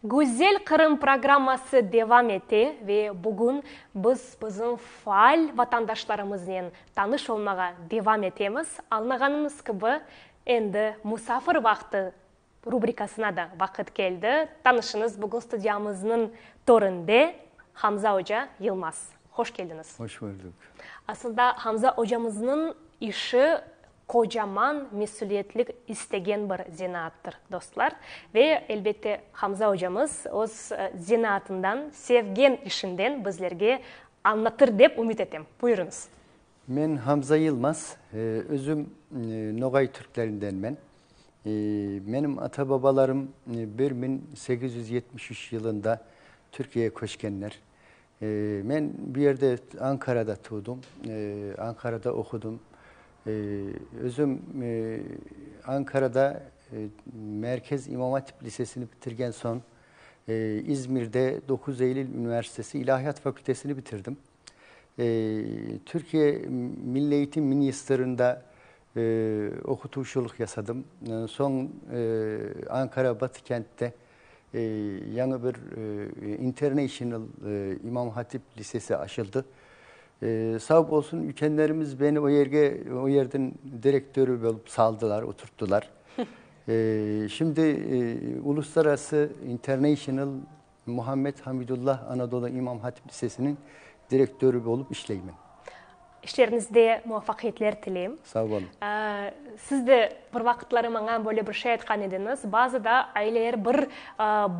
Güzel Qırım programması devam ete ve bugün biz bizim faal vatandaşlarımıznen tanış olmağa devam etemiz. Añlağanıñız kibi, endi Musafir vaqtı rubrikasına da vaqıt keldi. Tanışıñız, bugün studiyamıznıñ töründe Hamza oca Yılmaz. Hoş keldiñiz. Hoş bulduk. Aslında Hamza ocamıznıñ işi qocaman mesüliyetlik istegen bir zenaattır, dostlar. Ve, elbette, Hamza ocamız öz zenaatından, sevgen işinden bizlerge añlatır dep ümüt etem. Buyurıñız. Men Hamza Yılmaz, özüm Noğay türklerindenmen. Menim ata-babalarım 1873 yılında Türkiyege köçkenler. Men bu yerde Ankarada tuvdım, Ankarada oqudım. Özüm Ankarada Merkez İmam Hatip Lisesini bitirgen soñ, İzmirde 9 Eylül Üniversitesi İlahiyat Fakültesini bitirdim. Türkiye Milli Eğitim Ministerinde oqutuvçılıq yasadım. Soñ Ankara Batıkentte yañı bir International İmam Hatip Lisesi açıldı. Sağ olsun üykenlerimiz beni o yerge, o yerden direktörü bolıp saldılar, oturttılar. Şimdi Uluslararası International Muhammed Hamidullah Anadolu İmam Hatip Lisesiniñ direktörü bolıp işleymen. İşleriñizde muvafaqiyetler tileyim. Sağ olun. Siz de bir vaqıtları maña böyle bir şey aytqan ediñiz, bazıda aileler bir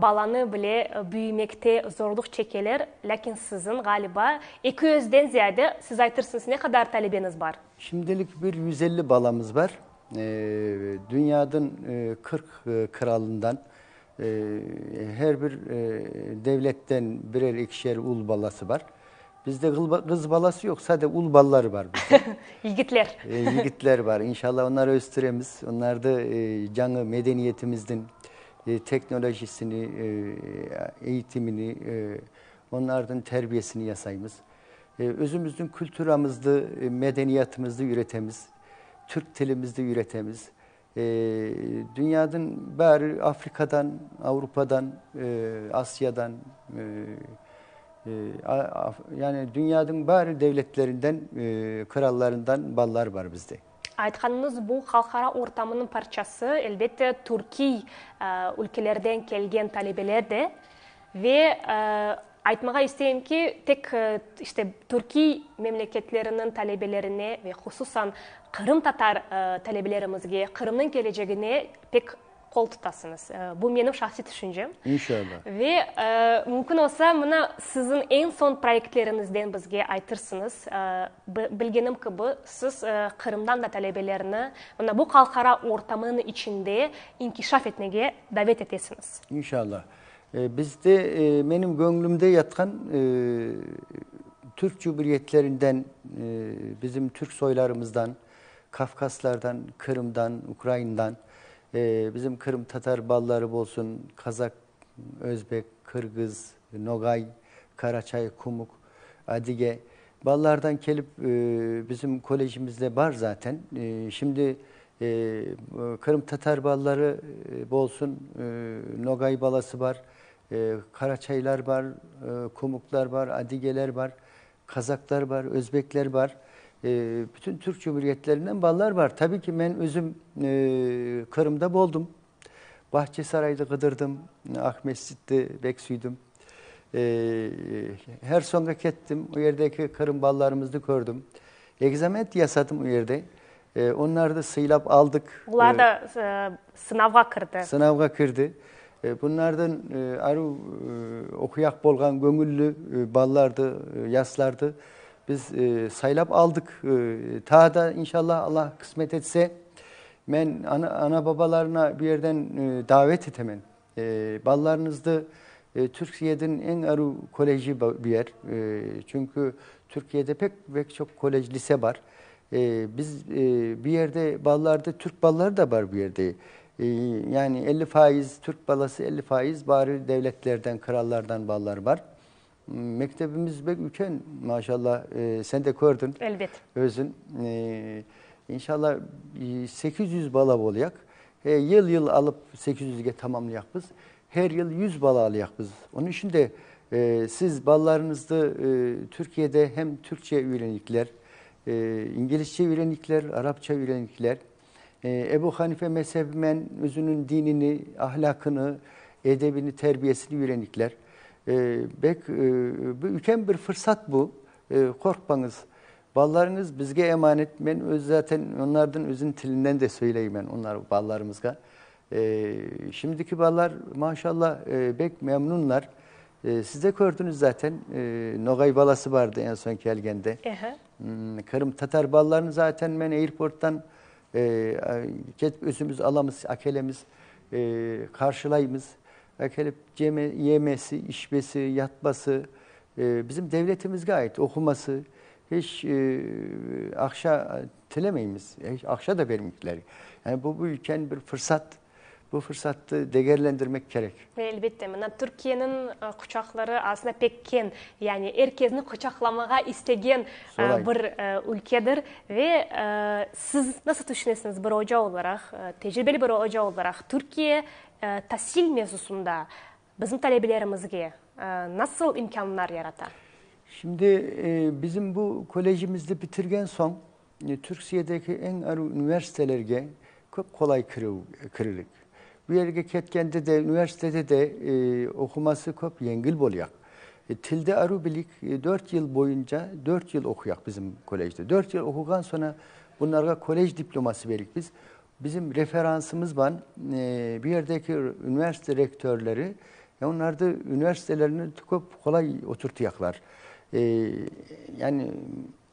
balanı bile büyümekte zorluq çekeler, lâkin siziñ, ğaliba, 200-den ziyade, siz aytırsıñız, ne qadar talebeñiz bar? Şimdilik bir 150 balamız bar. Dünyanıñ 40 kralından Her bir devletten birer, ekişer ul balası bar. Bizde qız balası yoq, sade ul balaları bar bizde. Yigitler. Yigitler bar. İnşallah onları östüremiz. Onlar da yañı medeniyetimizniñ teknolojisini, eğitimini, onlarnıñ terbiyesini yasaymız. Özümizniñ kültüramızdı, medeniyetimizni üyretemiz. Türk tilimizni üyretemiz. Dünyanıñ bari Afrikadan, Avrupadan, Asiyadan, yani dünyanıñ bari devletlerinden, krallarından balalar bar bizde. Aytqanıñız bu halqara ortamınıñ parçası, elbette, türkiy ülkelerden kelgen talebeler de ve aytmağa isteyim ki, tek işte türkiy memleketleriniñ talebelerine ve hususan qırımtatar talebelerimizge, Qırımnıñ kelecegine pek qol tutasıñız. Bu menim şahsiy tüşüncem. İnşallah. Ve mümkün olsa, mına siziñ eñ soñ proyektleriñizden bizge aytırsıñız. Bilgenim kibi, siz Qırımdan da talebelerni mına bu halqara ortamınıñ içinde inkişaf etmege davet etesiñiz. İnşallah. Bizde, menim göñlümde yatqan Türk cumhuriyetlerinden, bizim türk soylarımızdan, Kavkaslardan, Qırımdan, Ukrainadan, bizim qırımtatar balaları bolsun, qazaq, özbek, qırğız, noğay, qaraçay, kumuk, adige balalardan kelip bizim kolejimizde bar zaten. Şimdi Qırımtatar balaları bolsun, Nogay balası bar, Qaraçaylar bar, Kumuklar bar, Adigeler bar, Qazaqlar bar, Özbekler bar. Bütün Türk cumhuriyetlerinden balalar bar. Tabii ki, men özüm Qırımda boldım. Bahçesarayda qıdırdım, Aqmescitte bek süydim. Hersonğa kettim, o yerdeki Qırım balalarımıznı kördim. Ekzamen yasadım o yerde. Onları da sıylap aldıq. Olar da sınavğa kirdi. Sınavğa kirdi. Bunlardan aruv oquyaq bolğan göñülli balalardı, yaslardı biz saylap aldıq. Taa da inşallah Allah qısmet etse, men ana-babalarına bu yerden davet etemen. Balalarıñızdı Türkiyedin eñ aruv koleji bu yer. Çünki Türkiyede pek pek çoq kolej, lise bar. Biz bu yerde balalardı, türk balaları da bar bu yerde. Yani 50% türk balası, 50% bari devletlerden, krallardan balalar bar. Mektebimiz bek üyken, maşallah, sen de kördiñ. Elbet. Özüñ. İnşallah 800 bala bolayaq. Yıl-yıl alıp 800-ge tamamlayaqmız. Her yıl 100 bala alayaqmız. Onıñ içün de siz balalarıñızdı Türkiyede hem türkçe öğrenikler, İngilizce öğrenikler, arapça öğrenikler. Ebu Hanife mezhebimen özüniñ dinini, ahlâqını, edebini, terbiyesini öğrenikler. Bek bu üyken bir fırsat bu. Qorqmañız. Balalarıñız bizge emanet. Men öz zaten onlardıñ özüniñ tilinden de söyleymen onlar balalarımızğa. Şimdiki balalar maşallah bek memnunlar. Siz de kördüñiz zaten, noğay balası bardı eñ soñ kelgende. Qırım tatar balalarını zaten men airporttan ketip özümiz alamız, akelemiz, qarşılaymız. Akelip yemesi, içmesi, yatması bizim devletimizge ait, oquması. Hiç aqça tilemeymiz, hiç aqça da bermeyler. Yani bu büyükken bir fırsat. Bu fırsattı degerlendirmek kerek. Ve elbette, mına Türkiyeniñ quçaqları aslında pek keñ, yani er kesni quçaqlamağa istegen bir ülkedir. Ve siz nasıl tüşünesiñiz, bir oca olaraq, tecribeli bir oca olaraq, Türkiye tasil mevzusında bizim talebelerimizge nasıl imkânlar yarata? Şimdi bizim bu kolejimizni bitirgen soñ, Türkiyedeki eñ arı üniversitelerge köp qolay kirilik. Bu yerge ketkende de, üniversitede de oquması köp yengil boluyaq. Tilde aru bilik dört yıl boyunca, dört yıl oquyaq bizim kolejde. Dört yıl oquğan soñra bunlarğa kolej diploması berik biz. Bizim referansımız bar, bu yerdeki üniversite rektörleri, onlar da üniversitelerini köp qolay oturtuyaqlar. Yani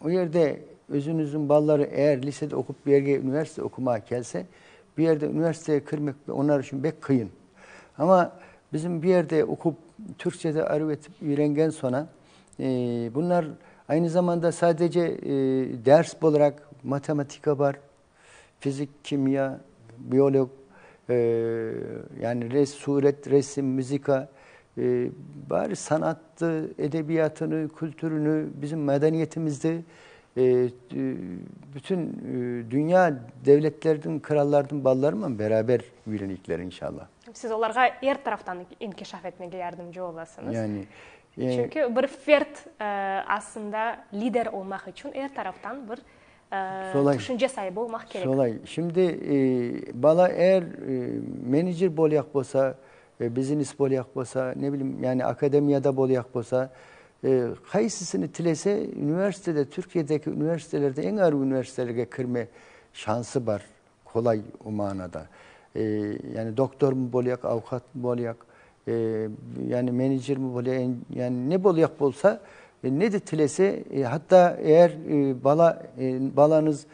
o yerde özüñizniñ balaları eğer lisede oqup bu yerge üniversite oqumağa kelse, bu yerde üniversiteye kirmek onlar içün bek qıyın. Amma bizim bu yerde oqup türkçede aruv etip üyrengen soñra, bunlar aynı zamanda sadece ders olaraq matematika bar, fizik, kimya, biolog, yani res, suret, resim, muzıka, bari sanattı, edebiyatını, kültürünü, bizim medeniyetimizi bütün dünya devletleriniñ, krallarınıñ balalarınen beraber üyrenikler inşallah. Siz olarğa er taraftan inkişaf etmege yardımcı olasıñız. Yani, Çünki bir fert aslında lider olmaq içün er taraftan bir tüşünce saibi olmaq kerek. Solay. Şimdi bala eğer menecer bolyaq bolsa, biznes bolyaq bolsa, ne bileyim, yani akademiyada bolyaq bolsa, qaysısını tilese, üniversitede, Türkiyedeki üniversitelerde eñ arı üniversitelerge kirme şansı bar, qolay o manada. Yani doktor mı bolyaq, avukat mı bolyaq, yani menecer mi bolyaq, yani ne bolyaq bolsa, ne de tilese, hatta eğer bala, balañız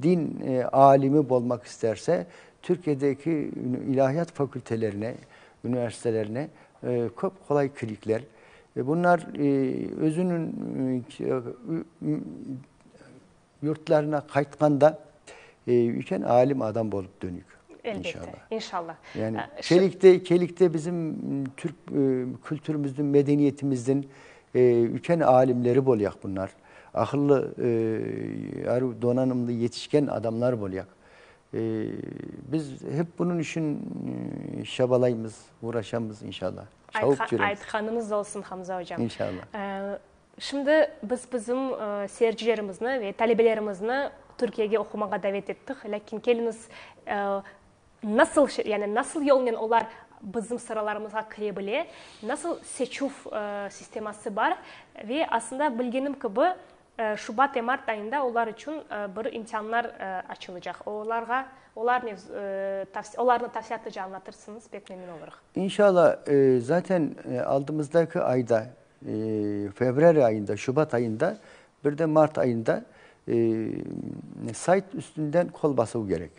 din alimi bolmaq isterse, Türkiyedeki ilahiyat fakültelerine, üniversitelerine köp qolay kirikler. Bunlar özüniñ yurtlarına qaytqanda üyken alim adam bolıp dönük. Elbette, inşallah. Yani kelikte, kelikte bizim türk kültürümüzün, medeniyetimizin üyken alimleri bolyaq bunlar. Aqıllı, donanımlı yetişken adamlar bolyaq. Biz hep bunıñ içün çabalaymız, uğraşamız inşallah. Çavup yüremiz. Aytqanıñız olsun, Hamza ocam. İnşallah. Şimdi biz bizim seyircilerimizni ve talebelerimizni Türkiyege oqumağa davet ettik. Lâkin keliñiz, nasıl, yani nasıl yolnen olar bizim sıralarımızğa kire bile, nasıl seçüv sisteması bar ve aslında bilgenim kibi, Şubat ve mart ayında olar içün bir imtianlar açılacaq. Olarğa, olar olarnı tafsilâtlıca añlatırsıñız, pek memnün olurıq. İnşallah, zaten aldımızdaki ayda, fevral ayında, şubat ayında, bir de mart ayında sayt üstünden qol basuv kerek.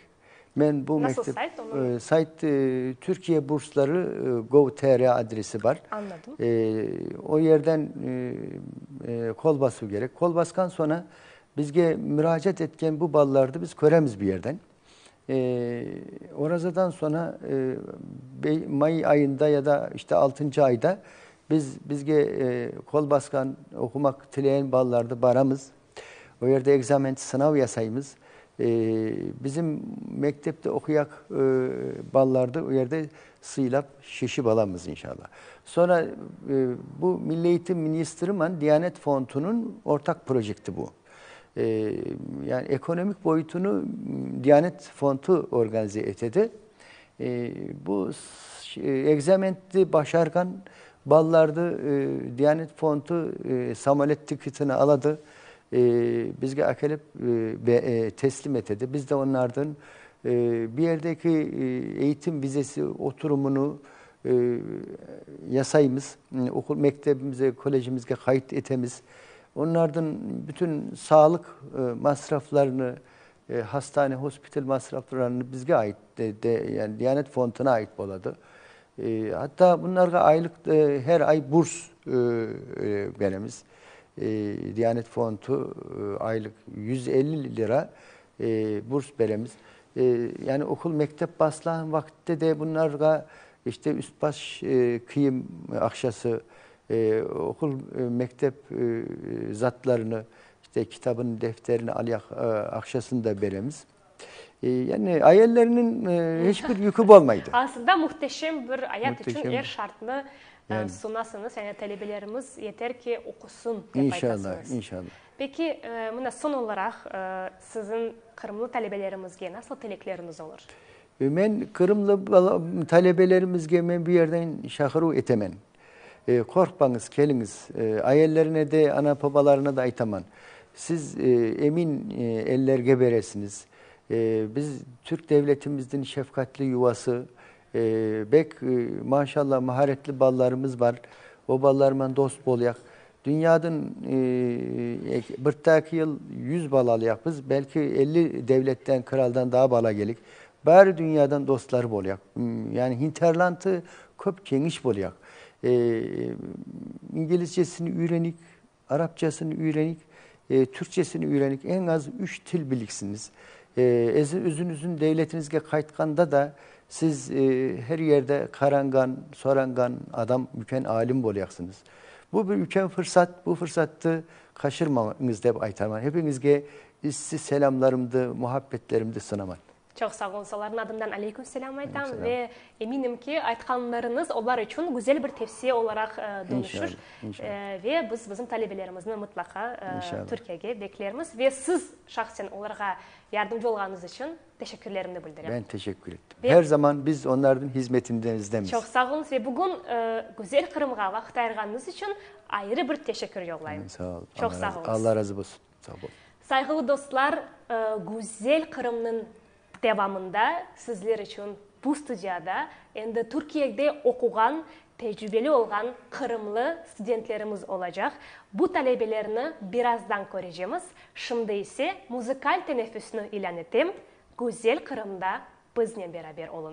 Men bu Nasıl mektep, sayt onıñ? Sayt Türkiye bursları gov.tr adresi bar. Añladım. O yerden qol basuv kerek. Qol basqan soñra bizge muracaat etken bu balalarnı biz köremiz bu yerden. Orazadan soñra may ayında ya da işte altıncı ayda biz bizge qol basqan, oqumaq tileyen balalarnı baramız. O yerde ekzamen, sınav yasaymız. Bizim mektepte oquyaq balalardı o yerde sıylap şeşip alamız inşallah. Sonra bu Milli Eğitim Ministriman Diyanet Fondunıñ ortaq projekti bu. Yani ekonomik boyutunu Diyanet Fondu organize etedi. Bu ekzamendi başarğan balalardı Diyanet Fondu samolet tikitini aladı, bizge akelip teslim etedi. Biz de onlardan bir yerdeki eğitim vizesi oturumını yasaymız, okul mektebimize, kolejimizge qayıt etemiz. Onlardan bütün sağlıq masraflarını, hastane, hospital masraflarını bizge ait, de, yani Diyanet Fonduna ait boladı. Hatta bunlarğa aylıq her ay burs beremiz. Diyanet Fondu aylıq 150 lira burs beremiz. Yani okul, mektep baslağan vaqıtta de bunlarğa işte üst baş kiyim aqçası, okul, mektep zatlarını, işte kitabını, defterini alyaq aqçasını da beremiz. Yani ayelleriniñ hiç bir yükü bolmaydı. Aslında muhteşem bir ayat içün er şartnı sunasıñız. Yani talebelerimiz yeter ki oqusın dep aytasıñız. İnşallah, inşallah. Peki, mına soñ olaraq siziñ qırımlı talebelerimizge nasıl tilekleriñiz olur? Men qırımlı talebelerimizge men bu yerden şaqıruv etemen. Qorqpañız, keliñiz. Ayellerine de, ana-babalarına da aytaman. Siz emin ellerge beresiñiz. Biz Türk devletimizniñ şefqatli yuvası, bek, maşallah, maharetli balalarımız bar. O balalarman dost bolayaq. Dünyadan bir daki yıl 100 bala alayaqmız, belki 50 devletten, kraldan daa bala kelik. Bari dünyadan dostlar bolayaq. Yani hinterlantı köp keniş bolayaq. İngilizcesini öğrenik, Arapçasını öğrenik, Türkçesini öğrenik. En az üç til biliksiniz. Özünüzün devletinizge qaytqanda da siz her yerde qaranğan, soranğan adam, üyken alim bolayaqsıñız. Bu bir üyken fırsat, bu fırsattı qaçırmañız dep aytaman. Hepiñizge issi selamlarımdı, muhabbetlerimdi sunaman. Çoq sağ oluñız. Olarnıñ adından aleyküm selâm aytam ve eminim ki, aytqanlarıñız olar içün güzel bir tevsiye olaraq dönüşür. Ve biz bizim talebelerimizni mıtlaqa Türkiyege beklermiz. Ve siz şahsen olarğa yardımcı olğanıñız içün teşekkürlerimni bildirem. Ben teşekkür ettim. Her zaman biz onlarnıñ hizmetindemiz. Çoq sağ oluñız ve bugün güzel Qırımğa vaqıt ayırğanıñız içün ayrı bir teşekkür yollayım. Sağ olun. Çoq sağ oluñız. Allah razı olsun. Sağ olun. Sayğılı dostlar, güzel Qırımnıñ devamında sizler içün bu studiyada endi Türkiyede oquğan, tecrübeli olğan qırımlı studentlerimiz olacaq. Bu talebelerni birazdan körecemiz. Şimdi ise muzıkal teneffüsni ilân etem. Güzel Qırımda biznen beraber oluñ.